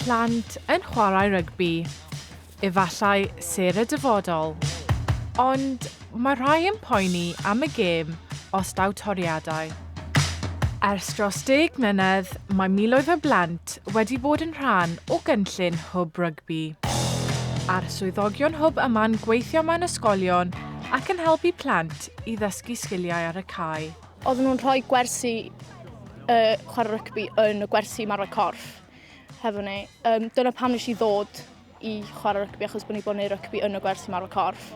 Plant yn chwarae rygbi. Efallai sêr y dyfodol. Ond mae rhai yn poeni am y gêm os daw toriadau. Ers dros deg mlynedd, mae miloedd o blant wedi bod yn rhan o gynllun Hwb Rygbi. A'r swyddogion Hwb yma'n gweithio mewn ysgolion ac yn helpu plant i ddysgu sgiliau ar y cae. Oedden nhw'n rhoi gwersi uh, chwarae rygbi yn y gwersi marfer corff hefo ni. Um, dyna pam nes i ddod i chwarae rygbi achos bod ni bod yn neud rygbi yn y gwersi marfer corff.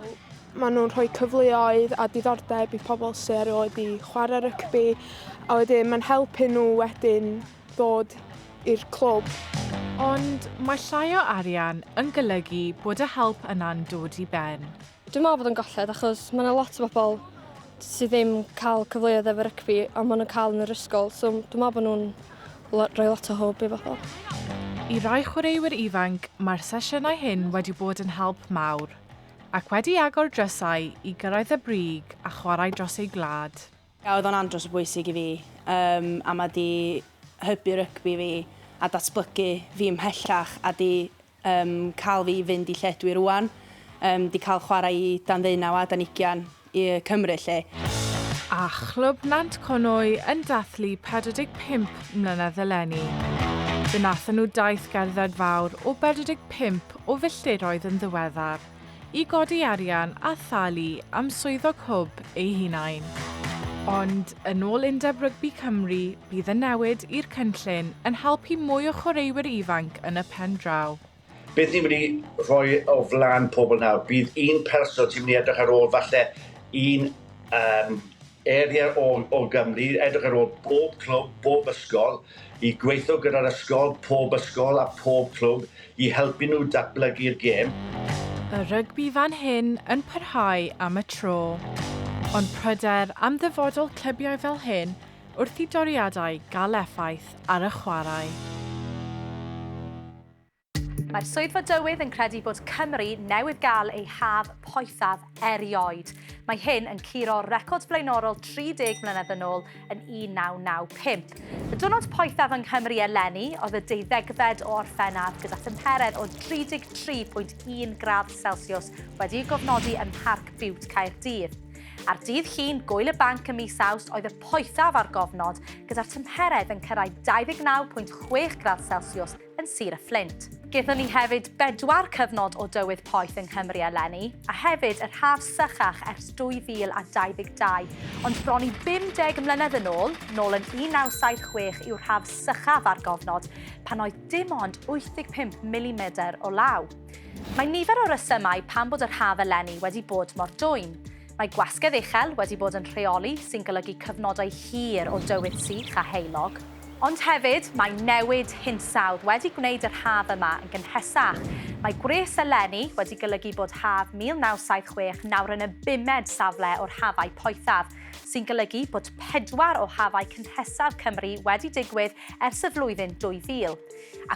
Maen nhw'n rhoi cyfleoedd a diddordeb i pobl sydd erioed i chwarae rygbi a wedyn mae'n helpu nhw wedyn ddod i'r clwb. Ond mae llai o arian yn golygu bod y help yna'n dod i ben. Dwi'n meddwl bod o'n golled achos mae yna lot o bobl sydd ddim cael cyfleoedd efo rygbi ond maen nhw'n cael yn yr ysgol so dwi'n meddwl bod nhw'n rhoi lot o hwb i bobl. I rai chwaraewyr ifanc, mae'r sesiynau hyn wedi bod yn help mawr, ac wedi agor drysau i gyrraedd y brig a chwarae dros eu gwlad. Ia, oedd o'n andros o bwysig i fi, um, a mae di hybu rygbi fi a datblygu fi ymhellach a di um, cael fi i fynd i lle dwi rwan. Um, di cael chwarae i dan ddeunaw a dan ugian i Cymru lle. A Chlwb Nant Conwy yn dathlu 45 mlynedd eleni. Fe wnaethon nhw daith gerdded fawr o 45 o filltiroedd yn ddiweddar i godi arian a thalu am swyddog hwb eu hunain. Ond, yn ôl Undeb Rygbi Cymru, bydd y newid i'r cynllun yn helpu mwy o chwaraewyr ifanc yn y pen draw. Beth ni'n mynd i rhoi o flaen pobl nawr, bydd un person sy'n mynd i edrych ar ôl falle un um, area o, o Gymru, edrych ar ôl bob clwb, bob ysgol, i gweithio gyda'r ysgol, pob ysgol a pob clwb i helpu nhw datblygu'r gêm. Y rygbi fan hyn yn parhau am y tro. Ond pryder am ddyfodol clybiau fel hyn wrth i doriadau gael effaith ar y chwarae. Mae'r Swyddfa Dywydd yn credu bod Cymru newydd gael ei haf poethaf erioed. Mae hyn yn curo record flaenorol 30 mlynedd yn ôl yn 1995. Y diwrnod poethaf yng Nghymru eleni oedd y deuddegfed o Orffennaf gyda thymheredd o 33.1 gradd Celsius wedi'i gofnodi ym Mharc Biwt Caerdydd. Ar dydd Llun, Gwyl y Banc ym mis Awst oedd y poethaf ar gofnod, gyda'r tymheredd yn cyrraedd 29.6 gradd Celsius yn Sir y Fflint. Gaethon ni hefyd bedwar cyfnod o dywydd poeth yng Nghymru eleni, a hefyd yr haf sychach ers 2022, ond bron i 50 mlynedd yn ôl, nôl yn 1976 yw'r haf sychaf ar gofnod, pan oedd dim ond 85 milimedr o law. Mae nifer o resymau pam bod yr haf eleni wedi bod mor dwym. Mae gwasgedd uchel wedi bod yn rheoli, sy'n golygu cyfnodau hir o dywydd sych a heulog. Ond hefyd, mae newid hinsawdd wedi gwneud yr haf yma yn gynhesach. Mae gwres eleni wedi golygu bod haf 1976 nawr yn y bumed safle o'r hafau poethaf, sy'n golygu bod pedwar o hafau cynhesaf Cymru wedi digwydd ers y flwyddyn 2000.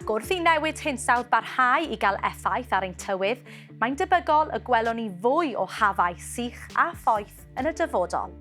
Ac wrth i newid hinsawdd barhau i gael effaith ar ein tywydd, mae'n debygol y gwelwn ni fwy o hafau sych a phoeth yn y dyfodol.